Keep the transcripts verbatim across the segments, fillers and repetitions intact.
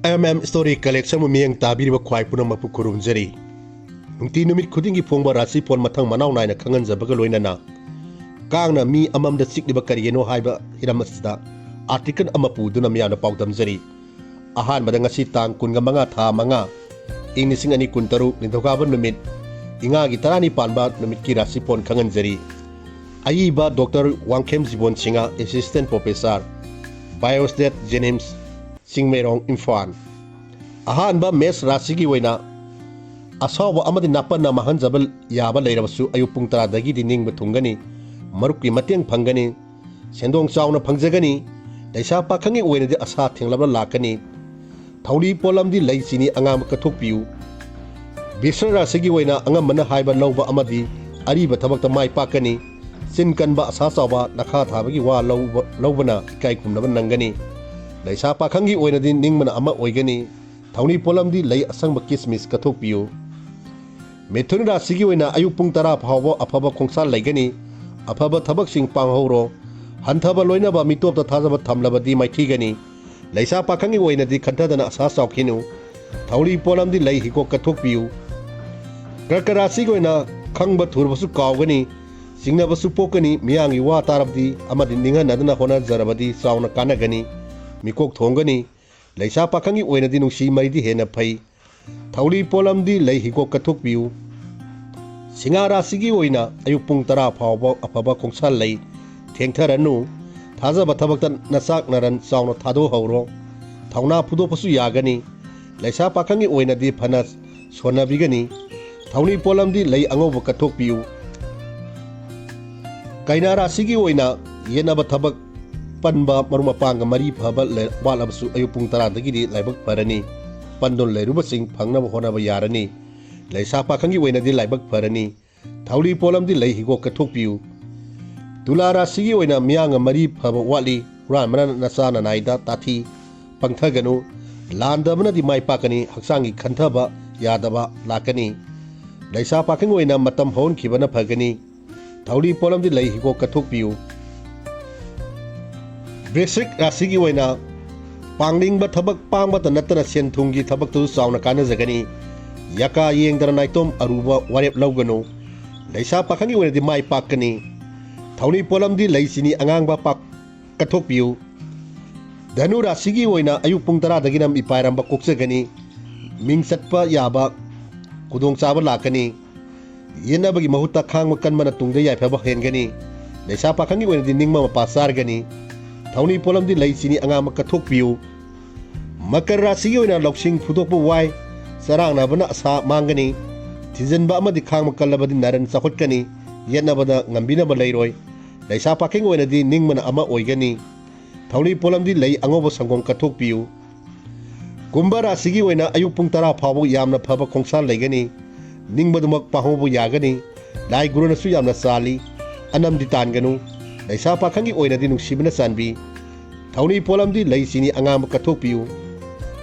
M M Story Collectionꯕꯨ ꯃꯤꯠꯌꯦꯡ ꯇꯥꯕꯤꯔꯤꯕ ꯈ꯭ꯋꯥꯏ ꯄꯨꯝꯅꯃꯛꯄꯨ ꯈꯨꯔꯨꯝꯖꯔꯤ꯫ ꯅꯨꯡꯇꯤ ꯅꯨꯃꯤꯠ ꯈꯨꯗꯤꯡꯒꯤ ꯐꯣꯡꯕ ꯔꯥꯁꯤꯐꯣꯟ ꯃꯊꯪ ꯃꯅꯥꯎ ꯅꯥꯏꯅ ꯈꯪꯍꯟꯖꯕꯒ ꯂꯣꯏꯅꯅ, ꯀꯥꯡꯅ ꯃꯤ ꯑꯃꯃꯝꯗ ꯆꯤꯛꯂꯤꯕ ꯀꯔꯤꯒꯤꯅꯣ ꯍꯥꯏꯕ ꯍꯤꯔꯝ ꯑꯁꯤꯗ article ꯑꯃ ꯄꯨꯗꯨꯅ ꯃꯤꯌꯥꯝꯅ ꯄꯥꯎꯗꯝꯖꯔꯤ꯫ ꯑꯍꯥꯟꯕꯗ ꯉꯁꯤ ꯇꯥꯡ ꯀꯨꯟꯒ ꯃꯉꯥ ꯊꯥ ꯃꯉꯥ, ꯏꯪ ꯂꯤꯁꯤꯡ ꯑꯅꯤ ꯀꯨꯟꯇꯔꯨꯛ, ꯅꯤꯡꯊꯧꯀꯥꯕ ꯅꯨꯃꯤꯠ, ꯏꯉꯥꯒꯤ ꯇꯔꯥꯅꯤ ꯄꯥꯟꯕ ꯅꯨꯃꯤꯠꯀꯤ ꯔꯥꯁꯤꯐꯣꯟ ꯈꯪꯍꯟꯖꯔꯤ꯫ ꯑꯏꯕ doctor Wangkhem Jibon Singha, Assistant Professor, Biostat, JNIMS, Chingmeirong, Imphal. ꯑꯍꯥꯟꯕ ꯃꯦꯁ ꯔꯥꯁꯤꯒꯤ ꯑꯣꯏꯅ ꯑꯁꯥꯎꯕ ꯑꯃꯗꯤ ꯅꯥꯄꯟꯅ ꯃꯥꯡꯍꯟꯖꯕ ꯌꯥꯕ ꯂꯩꯔꯕꯁꯨ ꯑꯌꯨꯛ ꯄꯨꯡ ꯇꯔꯥꯗꯒꯤꯗꯤ ꯅꯤꯡꯕ ꯊꯨꯡꯒꯅꯤ, ꯃꯔꯨꯞꯀꯤ ꯃꯇꯦꯡ ꯐꯪꯒꯅꯤ, ꯁꯦꯟꯗꯣꯡ ꯆꯥꯎꯅ ꯐꯪꯖꯒꯅꯤ꯫ ꯂꯩꯁꯥ ꯄꯥꯈꯪꯒꯤ ꯑꯣꯏꯅꯗꯤ ꯑꯁꯥ ꯊꯦꯡꯂꯕ ꯂꯥꯛꯀꯅꯤ꯫ ꯊꯧꯔꯤ ꯄꯣꯠꯂꯝꯗꯤ ꯂꯩ ꯆꯤꯅꯤ ꯑꯉꯥꯡꯕ ꯀꯠꯊꯣꯛꯄꯤꯌꯨ꯫ ꯕꯤꯁ꯭ꯋ ꯔꯥꯁꯤꯒꯤ ꯑꯣꯏꯅ ꯑꯉꯝꯕꯅ ꯍꯥꯏꯕ ꯂꯧꯕ ꯑꯃꯗꯤ ꯑꯔꯤꯕ ꯊꯕꯛꯇ ꯃꯥꯏ ꯄꯥꯛꯀꯅꯤ꯫ ꯆꯤꯟ ꯀꯟꯕ, ꯑꯁꯥ ꯆꯥꯎꯕ, ꯅꯈꯥ ꯊꯥꯕꯒꯤ ꯋꯥ ꯂꯧꯕ, ꯂꯧꯕꯅ ꯏꯀꯥꯏ ꯈꯨꯝꯅꯕ ꯅꯪꯒꯅꯤ꯫ ꯂꯩꯁꯥ ꯄꯥꯈꯪꯒꯤ ꯑꯣꯏꯅꯗꯤ ꯅꯤꯡꯕꯅ ꯑꯃ ꯑꯣꯏꯒꯅꯤ꯫ ꯊꯧꯔꯤ ꯄꯣꯠꯂꯝꯗꯤ ꯂꯩ ꯑꯁꯪꯕ ꯀꯤꯁꯃꯤꯁ ꯀꯠꯊꯣꯛꯄꯤꯌꯨ꯫ ꯃꯤꯊꯨꯟ ꯔꯥꯁꯤꯒꯤ ꯑꯣꯏꯅ ꯑꯌꯨꯛ ꯄꯨꯡ ꯇꯔꯥ ꯐꯥꯎꯕ ꯑꯐꯕ ꯈꯣꯡꯁꯥꯜ ꯂꯩꯒꯅꯤ꯫ ꯑꯐꯕ ꯊꯕꯛꯁꯤꯡ ꯄꯥꯡꯍꯧꯔꯣ꯫ ꯍꯟꯊꯕ ꯂꯣꯏꯅꯕ ꯃꯤꯇꯣꯞꯇ ꯊꯥꯖꯕ ꯊꯝꯂꯕꯗꯤ ꯃꯥꯏꯊꯤꯒꯅꯤ꯫ ꯂꯩꯁꯥ ꯄꯥꯈꯪꯒꯤ ꯑꯣꯏꯅꯗꯤ ꯈꯟꯊꯗꯅ ꯑꯁꯥ ꯆꯥꯎꯈꯤꯅꯨ꯫ ꯊꯧꯔꯤ ꯄꯣꯠꯂꯝꯗꯤ ꯂꯩ ꯍꯤꯒꯣꯛ ꯀꯠꯊꯣꯛꯄꯤꯌꯨ꯫ ꯀꯔꯀ ꯔꯥꯁꯤꯒꯤ ꯑꯣꯏꯅ ꯈꯪꯕ ꯊꯨꯔꯕꯁꯨ ꯀꯥꯎꯒꯅꯤ, ꯆꯤꯡꯅꯕꯁꯨ ꯄꯣꯛꯀꯅꯤ, ꯃꯤꯌꯥꯝꯒꯤ ꯋꯥ ꯇꯥꯔꯕꯗꯤ ꯑꯃꯗꯤ ꯅꯤꯡꯍꯟꯅꯗꯅ ꯍꯣꯠꯅꯖꯔꯕꯗꯤ ꯆꯥꯎꯅ ꯀꯥꯟꯅꯒꯅꯤ, ꯃꯤꯀꯣꯛ ꯊꯣꯡꯒꯅꯤ꯫ ꯂꯩꯁꯥ ꯄꯥꯈꯪꯒꯤ ꯑꯣꯏꯅꯗꯤ ꯅꯨꯡꯁꯤ ꯃꯔꯤꯗꯤ ꯍꯦꯟꯅ ꯐꯩ꯫ ꯊꯧꯔꯤ ꯄꯣꯠꯂꯝꯗꯤ ꯂꯩ ꯍꯤꯒꯣꯛ ꯀꯠꯊꯣꯛꯄꯤꯌꯨ꯫ ꯁꯤꯡꯍ ꯔꯥꯁꯤꯒꯤ ꯑꯣꯏꯅ ꯑꯌꯨꯛ ꯄꯨꯡ ꯇꯔꯥ ꯐꯥꯎꯕ ꯑꯐꯕ ꯈꯣꯡꯁꯥꯜ ꯂꯩ꯫ ꯊꯦꯡꯊꯔꯅꯨ꯫ ꯊꯥꯖꯕ ꯊꯕꯛꯇ ꯅꯆꯥꯛ ꯅꯔꯟ ꯆꯥꯎꯅ ꯊꯥꯗꯣꯛꯍꯧꯔꯣ꯫ ꯊꯧꯅꯥ ꯐꯨꯗꯣꯛꯄꯁꯨ ꯌꯥꯒꯅꯤ꯫ ꯂꯩꯁꯥ ꯄꯥꯈꯪꯒꯤ ꯑꯣꯏꯅꯗꯤ ꯐꯅ ꯁꯣꯟꯅꯕꯤꯒꯅꯤ꯫ ꯊꯧꯔꯤ ꯄꯣꯠꯂꯝꯗꯤ ꯂꯩ ꯑꯉꯧꯕ ꯀꯠꯊꯣꯛꯄꯤꯌꯨ꯫ ꯀꯩꯅꯥ ꯔꯥꯁꯤꯒꯤ ꯑꯣꯏꯅ ꯌꯦꯠꯅꯕ ꯊꯕꯛ, ꯄꯟꯕ, ꯃꯔꯨꯞ ꯃꯄꯥꯡꯒ ꯃꯔꯤ ꯐꯕ ꯂꯩ-, ꯋꯥꯠꯂꯕꯁꯨ ꯑꯌꯨꯛ ꯄꯨꯡ ꯇꯔꯥꯗꯒꯤꯗꯤ ꯂꯥꯏꯕꯛ ꯐꯔꯅꯤ꯫ ꯄꯟꯗꯨꯅ ꯂꯩꯔꯨꯕꯁꯤꯡ ꯐꯪꯅꯕ ꯍꯣꯠꯅꯕ ꯌꯥꯔꯅꯤ꯫ ꯂꯩꯁꯥ ꯄꯥꯈꯪꯒꯤ ꯑꯣꯏꯅꯗꯤ ꯂꯥꯏꯕꯛ ꯐꯔꯅꯤ꯫ ꯊꯧꯔꯤ ꯄꯣꯠꯂꯝꯗꯤ ꯂꯩ ꯍꯤꯒꯣꯛ ꯀꯠꯊꯣꯛꯄꯤꯌꯨ꯫ ꯇꯨꯂꯥ ꯔꯥꯁꯤꯒꯤ ꯑꯣꯏꯅ ꯃꯤꯌꯥꯝꯒ ꯃꯔꯤ ꯐꯕ ꯋꯥꯠꯂꯤ꯫ ꯍꯨꯔꯥꯟꯕꯅ ꯅꯆꯥ ꯅꯅꯥꯏꯗ ꯇꯥꯊꯤ ꯄꯪꯊꯒꯅꯨ꯫ ꯂꯥꯟꯗꯕꯅꯗꯤ ꯃꯥꯏ ꯄꯥꯛꯀꯅꯤ꯫ ꯍꯛꯆꯥꯡꯒꯤ ꯈꯟꯊꯕ ꯌꯥꯗꯕ ꯂꯥꯛꯀꯅꯤ꯫ ꯂꯩꯁꯥ ꯄꯥꯈꯪ ꯑꯣꯏꯅ ꯃꯇꯝ ꯍꯧꯍꯟꯈꯤꯕꯅ ꯐꯒꯅꯤ꯫ ꯊꯧꯔꯤ ꯄꯣꯠꯂꯝꯗꯤ ꯂꯩ ꯍꯤꯒꯣꯛ ꯀꯠꯊꯣꯛꯄꯤꯌꯨ꯫ ꯕ꯭ꯔꯤꯁꯤꯛ ꯔꯥꯁꯤꯒꯤ ꯑꯣꯏꯅ ꯄꯥꯡꯅꯤꯡꯕ ꯊꯕꯛ ꯄꯥꯡꯕꯇ ꯅꯠꯇꯅ ꯁꯦꯟ ꯊꯨꯝꯒꯤ ꯊꯕꯛꯇꯁꯨ ꯆꯥꯎꯅ ꯀꯥꯟꯅꯖꯒꯅꯤ꯫ ꯌꯀꯥ ꯌꯦꯡꯗꯅ ꯅꯥꯏꯇꯣꯝ ꯑꯔꯨꯕ ꯋꯥꯔꯦꯞ ꯂꯧꯒꯅꯨ꯫ ꯂꯩꯁꯥ ꯄꯥꯈꯪꯒꯤ ꯑꯣꯏꯅꯗꯤ ꯃꯥꯏ ꯄꯥꯛꯀꯅꯤ꯫ ꯊꯧꯔꯤ ꯄꯣꯠꯂꯝꯗꯤ ꯂꯩ ꯆꯤꯅꯤ ꯑꯉꯥꯡꯕ ꯄꯥꯛ ꯀꯠꯊꯣꯛꯄꯤꯌꯨ꯫ ꯙꯅꯨ ꯔꯥꯁꯤꯒꯤ ꯑꯣꯏꯅ ꯑꯌꯨꯛ ꯄꯨꯡ ꯇꯔꯥꯗꯒꯤꯅ ꯃꯤꯄꯥꯏꯔꯝꯕ ꯀꯣꯛꯆꯒꯅꯤ꯫ ꯃꯤꯡ ꯆꯠꯄ ꯌꯥꯕ ꯈꯨꯗꯣꯡꯆꯥꯕ ꯂꯥꯛꯀꯅꯤ꯫ ꯌꯦꯠꯅꯕꯒꯤ ꯃꯍꯨꯠꯇ ꯈꯥꯡꯕ ꯀꯟꯕꯅ ꯇꯨꯡꯗ ꯌꯥꯏꯐꯕ ꯍꯦꯟꯒꯅꯤ꯫ ꯂꯩꯁꯥ ꯄꯥꯈꯪꯒꯤ ꯑꯣꯏꯅꯗꯤ ꯅꯤꯡꯕ ꯃꯄꯥ ꯆꯥꯔꯒꯅꯤ꯫ ꯊꯧꯔꯤ ꯄꯣꯠꯂꯝꯗꯤ ꯂꯩ ꯆꯤꯅꯤ ꯑꯉꯥꯡꯕ ꯀꯠꯊꯣꯛꯄꯤꯌꯨ꯫ ꯃꯀꯔ ꯔꯥꯁꯤꯒꯤ ꯑꯣꯏꯅ ꯂꯧꯁꯤꯡ ꯐꯨꯗꯣꯛꯄ ꯋꯥꯏ, ꯆꯔꯥꯡꯅꯕꯅ ꯑꯁꯥ ꯃꯥꯡꯒꯅꯤ꯫ ꯊꯤꯖꯤꯟꯕ ꯑꯃꯗꯤ ꯈꯥꯡꯕ ꯀꯜꯂꯕꯗꯤ ꯅꯔꯟ ꯆꯥꯎꯈꯠꯀꯅꯤ, ꯌꯦꯠꯅꯕꯗ ꯉꯝꯕꯤꯅꯕ ꯂꯩꯔꯣꯏ꯫ ꯂꯩꯁꯥ ꯄꯥꯈꯪꯒꯤ ꯑꯣꯏꯅꯗꯤ ꯅꯤꯡꯕꯅ ꯑꯃ ꯑꯣꯏꯒꯅꯤ꯫ ꯊꯧꯔꯤ ꯄꯣꯠꯂꯝꯗꯤ ꯂꯩ ꯑꯉꯧꯕ ꯁꯪꯒꯣꯝ ꯀꯠꯊꯣꯛꯄꯤꯌꯨ꯫ ꯀꯨꯝꯚ ꯔꯥꯁꯤꯒꯤ ꯑꯣꯏꯅ ꯑꯌꯨꯛ ꯄꯨꯡ ꯇꯔꯥ ꯐꯥꯎꯕ ꯌꯥꯝꯅ ꯐꯕ ꯈꯣꯡꯁꯥ ꯂꯩꯒꯅꯤ꯫ ꯅꯤꯡꯕꯗꯨꯃꯛ ꯄꯥꯡꯍꯧꯕ ꯌꯥꯒꯅꯤ꯫ ꯂꯥꯏ ꯒꯨꯔꯨꯅꯁꯨ ꯌꯥꯝꯅ ꯆꯥꯜꯂꯤ꯫ ꯑꯅꯝꯗꯤ ꯇꯥꯟꯒꯅꯨ꯫ ꯂꯩꯁꯥ ꯄꯥꯈꯪꯒꯤ ꯑꯣꯏꯅꯗꯤ ꯅꯨꯡꯁꯤꯕꯅ ꯆꯥꯟꯕꯤ꯫ ꯊꯧꯔꯤ ꯄꯣꯠꯂꯝꯗꯤ ꯂꯩ ꯆꯤꯅꯤ ꯑꯉꯥꯡꯕ ꯀꯠꯊꯣꯛꯄꯤꯌꯨ꯫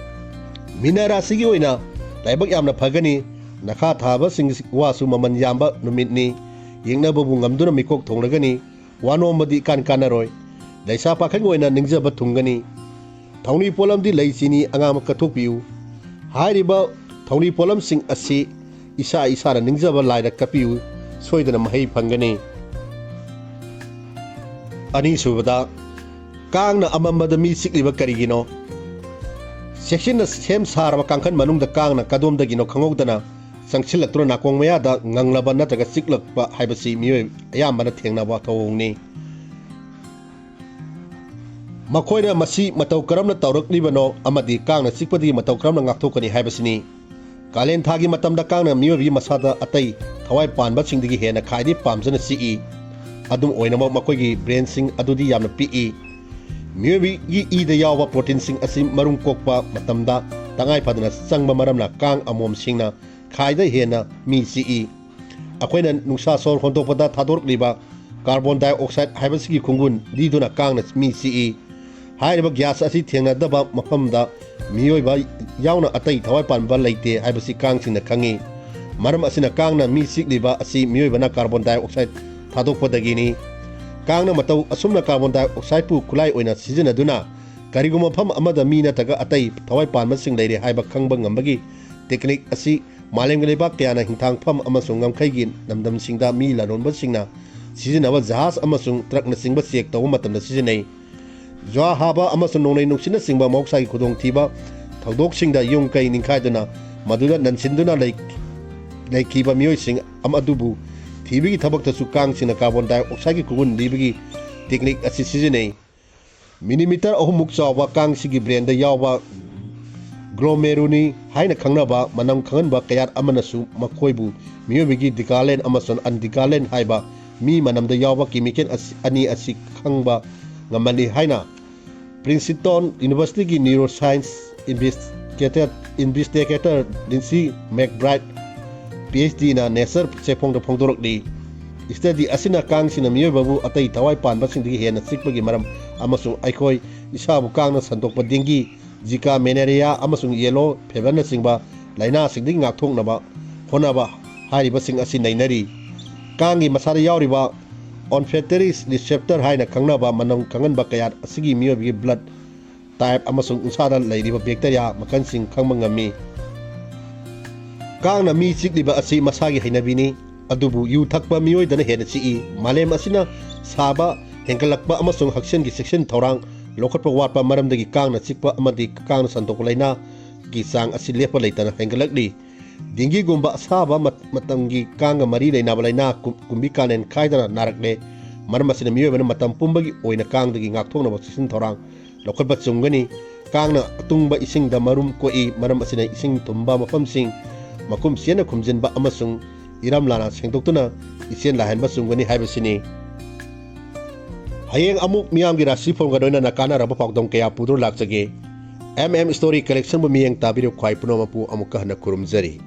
ꯃꯤꯅ ꯔꯥꯁꯤꯒꯤ ꯑꯣꯏꯅ ꯂꯥꯏꯕꯛ ꯌꯥꯝꯅ ꯐꯒꯅꯤ꯫ ꯅꯈꯥ ꯊꯥꯕꯁꯤꯡ ꯋꯥꯁꯨ ꯃꯃꯜ ꯌꯥꯝꯕ ꯅꯨꯃꯤꯠꯅꯤ꯫ ꯌꯦꯡꯅꯕꯕꯨ ꯉꯝꯗꯨꯅ ꯃꯤꯀꯣꯛ ꯊꯣꯡꯂꯒꯅꯤ꯫ ꯋꯥ ꯅꯣꯝꯕꯗꯤ ꯏꯀꯥꯟ ꯀꯥꯟꯅꯔꯣꯏ꯫ ꯂꯩꯁꯥ ꯄꯥꯈꯪꯒꯤ ꯑꯣꯏꯅ ꯅꯤꯡꯖꯕ ꯊꯨꯡꯒꯅꯤ꯫ ꯊꯧꯔꯤ ꯄꯣꯠꯂꯝꯗꯤ ꯂꯩ ꯆꯤꯅꯤ ꯑꯉꯥꯡꯕ ꯀꯠꯊꯣꯛꯄꯤꯌꯨ꯫ ꯍꯥꯏꯔꯤꯕ ꯊꯧꯔꯤ ꯄꯣꯠꯂꯝꯁꯤꯡ ꯑꯁꯤ ꯏꯁꯥ ꯏꯁꯥꯅ ꯅꯤꯡꯖꯕ ꯂꯥꯏꯗ ꯀꯠꯄꯤꯌꯨ, ꯁꯣꯏꯗꯅ ꯃꯍꯩ ꯐꯪꯒꯅꯤ꯫ ꯑꯅꯤꯁꯨꯕꯗ, ꯀꯥꯡꯅ ꯑꯃꯝꯕꯗ ꯃꯤ ꯆꯤꯛꯂꯤꯕ ꯀꯔꯤꯒꯤꯅꯣ? ꯆꯦꯛꯁꯤꯟꯅ ꯁꯦꯝ ꯁꯥꯔꯕ ꯀꯥꯡꯈꯟ ꯃꯅꯨꯡꯗ ꯀꯥꯡꯅ ꯀꯗꯣꯝꯗꯒꯤꯅꯣ ꯈꯪꯍꯧꯗꯅ ꯆꯪꯁꯤꯜꯂꯛꯇꯨꯅ ꯅꯥꯀꯣꯡ ꯃꯌꯥꯗ ꯉꯪꯂꯕ ꯅꯠꯇ꯭ꯔꯒ ꯆꯤꯛꯂꯛꯄ ꯍꯥꯏꯕꯁꯤ ꯃꯤꯑꯣꯏ ꯑꯌꯥꯝꯕꯅ ꯊꯦꯡꯅꯕ ꯊꯧꯑꯣꯡꯅꯤ꯫ ꯃꯈꯣꯏꯅ ꯃꯁꯤ ꯃꯇꯧ ꯀꯔꯝꯅ ꯇꯧꯔꯛꯂꯤꯕꯅꯣ ꯑꯃꯗꯤ ꯀꯥꯡꯅ ꯆꯤꯛꯄꯗꯒꯤ ꯃꯇꯧ ꯀꯔꯝꯅ ꯉꯥꯛꯊꯣꯛꯀꯅꯤ ꯍꯥꯏꯕꯁꯤꯅꯤ꯫ ꯀꯥꯂꯦꯟ ꯊꯥꯒꯤ ꯃꯇꯝꯗ ꯀꯥꯡꯅ ꯃꯤꯑꯣꯏꯕꯒꯤ ꯃꯁꯥꯗ ꯑꯇꯩ ꯊꯋꯥꯏ ꯄꯥꯟꯕꯁꯤꯡꯗꯒꯤ ꯍꯦꯟꯅ ꯈ꯭ꯋꯥꯏꯗꯒꯤ ꯄꯥꯝꯖꯅ ꯆꯤꯛꯏ꯫ ꯑꯗꯨꯝ ꯑꯣꯏꯅꯃꯛ, ꯃꯈꯣꯏꯒꯤ ꯕ꯭ꯔꯦꯟꯁꯤꯡ ꯑꯗꯨꯗꯤ ꯌꯥꯝꯅ ꯄꯤꯛꯏ꯫ ꯃꯤꯑꯣꯏꯕꯒꯤ ꯏꯗ ꯌꯥꯎꯕ ꯄ꯭ꯔꯣꯇꯤꯟꯁꯤꯡ ꯑꯁꯤ ꯃꯔꯨꯝ ꯀꯣꯛꯄ ꯃꯇꯝꯗ ꯇꯉꯥꯏ ꯐꯗꯅ ꯆꯪꯕ ꯃꯔꯝꯅ ꯀꯥꯡ ꯑꯃꯣꯝꯁꯤꯡꯅ ꯈ꯭ꯋꯥꯏꯗꯒꯤ ꯍꯦꯟꯅ ꯃꯤ ꯆꯤꯛꯏ꯫ ꯑꯩꯈꯣꯏꯅ ꯅꯨꯡꯁꯥ ꯁꯣꯔ ꯍꯣꯟꯗꯣꯛꯄꯗ ꯊꯥꯗꯣꯔꯛꯂꯤꯕ ꯀꯥꯔꯕꯣꯟ ꯗꯥꯏꯑꯣꯛꯁꯥꯏꯗ ꯍꯥꯏꯕꯁꯤꯒꯤ ꯈꯣꯡꯒꯨꯟ ꯂꯤꯗꯨꯅ ꯀꯥꯡꯅ ꯃꯤ ꯆꯤꯛꯏ꯫ ꯍꯥꯏꯔꯤꯕ ꯒ꯭ꯌꯥꯁ ꯑꯁꯤ ꯊꯦꯡꯅꯗꯕ ꯃꯐꯝꯗ ꯃꯤꯑꯣꯏꯕ ꯌꯥꯎꯅ ꯑꯇꯩ ꯊꯋꯥꯏ ꯄꯥꯟꯕ ꯂꯩꯇꯦ ꯍꯥꯏꯕꯁꯤ ꯀꯥꯡꯁꯤꯡꯅ ꯈꯪꯉꯤ꯫ ꯃꯔꯝ ꯑꯁꯤꯅ ꯀꯥꯡꯅ ꯃꯤ ꯆꯤꯛꯂꯤꯕ ꯑꯁꯤ ꯃꯤꯑꯣꯏꯕꯅ ꯀꯥꯔꯕꯣꯟ ꯗꯥꯏꯑꯣꯛꯁꯥꯏꯗ ꯊꯥꯗꯣꯛꯄꯗꯒꯤꯅꯤ꯫ ꯀꯥꯡꯅ ꯃꯇꯧ ꯑꯁꯨꯝꯅ ꯀꯥꯔꯕꯣꯟ ꯗꯥꯏꯑꯣꯛꯁꯥꯏꯗꯄꯨ ꯈꯨꯠꯂꯥꯏ ꯑꯣꯏꯅ ꯁꯤꯖꯤꯟꯅꯗꯨꯅ ꯀꯔꯤꯒꯨꯝꯕ ꯃꯐꯝ ꯑꯃꯗ ꯃꯤ ꯅꯠꯇ꯭ꯔꯒ ꯑꯇꯩ ꯊꯋꯥꯏ ꯄꯥꯟꯕꯁꯤꯡ ꯂꯩꯔꯦ ꯍꯥꯏꯕ ꯈꯪꯕ ꯉꯝꯕꯒꯤ ꯇꯦꯛꯅꯤꯛ ꯑꯁꯤ ꯃꯥꯂꯦꯝꯒꯤ ꯂꯩꯕꯥꯛ ꯀꯌꯥꯅ ꯍꯤꯡꯊꯥꯡꯐꯝ ꯑꯃꯁꯨꯡ ꯉꯝꯈꯩꯒꯤ ꯂꯝꯗꯝꯁꯤꯡꯗ ꯃꯤ ꯂꯂꯣꯟꯕꯁꯤꯡꯅ ꯁꯤꯖꯤꯟꯅꯕ ꯖꯍꯥꯖ ꯑꯃꯁꯨꯡ ꯇ꯭ꯔꯛꯅꯆꯤꯡꯕ ꯆꯦꯛ ꯇꯧꯕ ꯃꯇꯝꯗ ꯁꯤꯖꯤꯟꯅꯩ꯫ ꯖꯨꯋꯥ ꯍꯥꯕ ꯑꯃꯁꯨꯡ ꯅꯣꯡꯂꯩ ꯅꯨꯡꯁꯤꯠꯅꯆꯤꯡꯕ ꯃꯍꯧꯁꯥꯒꯤ ꯈꯨꯗꯣꯡꯊꯤꯕ ꯊꯧꯗꯣꯛꯁꯤꯡꯗ ꯌꯨꯝ ꯀꯩ ꯅꯤꯡꯈꯥꯏꯗꯨꯅ ꯃꯗꯨꯗ ꯅꯟꯁꯤꯟꯗꯨꯅ ꯂꯩ-, ꯂꯩꯈꯤꯕ ꯃꯤꯑꯣꯏꯁꯤꯡ ꯑꯃ ꯑꯗꯨꯕꯨ ꯊꯤꯕꯒꯤ ꯊꯕꯛꯇꯁꯨ ꯀꯥꯡꯁꯤꯡꯅ carbon dioxideꯀꯤ ꯈꯨꯒꯨꯟ ꯂꯤꯕꯒꯤ ꯇꯦꯛꯅꯤꯛ ꯑꯁꯤ ꯁꯤꯖꯤꯟꯅꯩ꯫ ꯃꯤꯂꯤꯃꯤꯇꯔ ꯑꯍꯨꯝꯃꯨꯛ ꯆꯥꯎꯕ ꯀꯥꯡꯁꯤꯒꯤ brainꯗ ꯌꯥꯎꯕ glomeruli ꯍꯥꯏꯅ ꯈꯪꯅꯕ ꯃꯅꯝ ꯈꯪꯍꯟꯕ ꯀꯌꯥꯠ ꯑꯃꯅꯁꯨ ꯃꯈꯣꯏꯕꯨ ꯃꯤꯑꯣꯏꯕꯒꯤ detergent ꯑꯃꯁꯨꯡ undetergent ꯍꯥꯏꯕ ꯃꯤ ꯃꯅꯝꯗ ꯌꯥꯎꯕ chemical ꯑꯁꯤ, ꯑꯅꯤ ꯑꯁꯤ ꯈꯪꯕ ꯉꯝꯍꯜꯂꯤ ꯍꯥꯏꯅ Princeton Universityꯒꯤ neuroscience investigator, investigator Lindsay McBride, PhDꯅ Nature ꯆꯦꯐꯣꯡꯗ ꯐꯣꯡꯗꯣꯔꯛꯂꯤ꯫ Study ꯑꯁꯤꯅ ꯀꯥꯡꯁꯤꯡꯅ ꯃꯤꯑꯣꯏꯕꯕꯨ ꯑꯇꯩ ꯊꯋꯥꯏ ꯄꯥꯟꯕꯁꯤꯡꯗꯒꯤ ꯍꯦꯟꯅ ꯆꯤꯛꯄꯒꯤ ꯃꯔꯝ ꯑꯃꯁꯨꯡ ꯑꯩꯈꯣꯏ ꯏꯁꯥꯕꯨ ꯀꯥꯡꯅ ꯁꯟꯗꯣꯛꯄ dengue, Zika, malaria ꯑꯃꯁꯨꯡ yellow feverꯅꯆꯤꯡꯕ ꯂꯥꯏꯅꯥꯁꯤꯡꯗꯒꯤ ꯉꯥꯛꯊꯣꯛꯅꯕ ꯍꯣꯠꯅꯕ ꯍꯥꯏꯔꯤꯕꯁꯤꯡ ꯑꯁꯤ ꯅꯩꯅꯔꯤ꯫ ꯀꯥꯡꯒꯤ ꯃꯁꯥꯗ ꯌꯥꯎꯔꯤꯕ olfactory receptor ꯍꯥꯏꯅ ꯈꯪꯅꯕ ꯃꯅꯝ ꯈꯪꯍꯟꯕ ꯀꯌꯥꯠ ꯑꯁꯤꯒꯤ ꯃꯤꯑꯣꯏꯕꯒꯤ blood type ꯑꯃꯁꯨꯡ ꯎꯟꯁꯥꯗ ꯂꯩꯔꯤꯕ bacteria ꯃꯈꯜꯁꯤꯡ ꯈꯪꯕ ꯉꯝꯃꯤ꯫ ꯀꯥꯡꯅ ꯃꯤ ꯆꯤꯛꯂꯤꯕ ꯑꯁꯤ ꯃꯁꯥꯒꯤ ꯍꯩꯅꯕꯤꯅꯤ, ꯑꯗꯨꯕꯨ ꯌꯨ ꯊꯛꯄ ꯃꯤꯑꯣꯏꯗꯅ ꯍꯦꯟꯅ ꯆꯤꯛꯏ꯫ ꯃꯥꯂꯦꯝ ꯑꯁꯤꯅ ꯁꯥꯕ ꯍꯦꯟꯒꯠꯂꯛꯄ ꯑꯃꯁꯨꯡ ꯍꯛꯁꯦꯜꯒꯤ ꯆꯦꯛꯁꯤꯟ ꯊꯧꯔꯥꯡ ꯂꯧꯈꯠꯄ ꯋꯥꯠꯄ ꯃꯔꯝꯗꯒꯤ ꯀꯥꯡꯅ ꯆꯤꯛꯄ ꯑꯃꯗꯤ ꯀꯥꯡꯅ ꯁꯟꯗꯣꯛꯄ ꯂꯥꯏꯅꯥꯒꯤ ꯆꯥꯡ ꯑꯁꯤ ꯂꯦꯞꯄ ꯂꯩꯇꯅ ꯍꯦꯟꯒꯠꯂꯛꯂꯤ꯫ Dengueꯒꯨꯝꯕ ꯑꯁꯥꯕ ꯃꯠ-, ꯃꯇꯝꯒꯤ ꯀꯥꯡꯒ ꯃꯔꯤ ꯂꯩꯅꯕ ꯂꯥꯏꯅꯥ ꯀꯨꯝ-, ꯀꯨꯝꯕꯤ ꯀꯥꯂꯦꯟ ꯈꯥꯏꯗꯅ ꯅꯥꯔꯛꯂꯦ꯫ ꯃꯔꯝ ꯑꯁꯤꯅ ꯃꯤꯑꯣꯏꯕꯅ ꯃꯇꯝ ꯄꯨꯝꯕꯒꯤ ꯑꯣꯏꯅ ꯀꯥꯡꯗꯒꯤ ꯉꯥꯛꯊꯣꯛꯅꯕ ꯆꯦꯛꯁꯤꯟ ꯊꯧꯔꯥꯡ ꯂꯧꯈꯠꯄ ꯆꯨꯝꯒꯅꯤ꯫ ꯀꯥꯡꯅ ꯑꯇꯨꯡꯕ ꯏꯁꯤꯡꯗ ꯃꯔꯨꯝ ꯀꯣꯛꯏ, ꯃꯔꯝ ꯑꯁꯤꯅ ꯏꯁꯤꯡ ꯊꯨꯝꯕ ꯃꯐꯝꯁꯤꯡ ꯃꯈꯨꯝ ꯆꯦꯠꯅ ꯈꯨꯝꯖꯤꯟꯕ ꯑꯃꯁꯨꯡ ꯏꯔꯝ ꯂꯥꯅ ꯁꯦꯡꯗꯣꯛꯇꯨꯅ ꯏꯆꯦꯜ ꯂꯥꯛꯍꯟꯕ ꯆꯨꯝꯒꯅꯤ ꯍꯥꯏꯕꯁꯤꯅꯤ꯫ ꯍꯌꯦꯡ ꯑꯃꯨꯛ ꯃꯤꯌꯥꯝꯒꯤ ꯔꯥꯁꯤꯐꯣꯜꯒ ꯂꯣꯏꯅꯅ ꯀꯥꯟꯅꯔꯕ ꯄꯥꯎꯗꯝ ꯀꯌꯥ ꯄꯨꯗꯨꯅ ꯂꯥꯛꯆꯒꯦ꯫ M M Story Collectionꯕꯨ ꯃꯤꯠꯌꯦꯡ ꯇꯥꯕꯤꯔꯤꯕ ꯈ꯭ꯋꯥꯏ ꯄꯨꯝꯅꯃꯛꯄꯨ ꯑꯃꯨꯛꯀ ꯍꯟꯅ ꯈꯨꯔꯨꯝꯖꯔꯤ꯫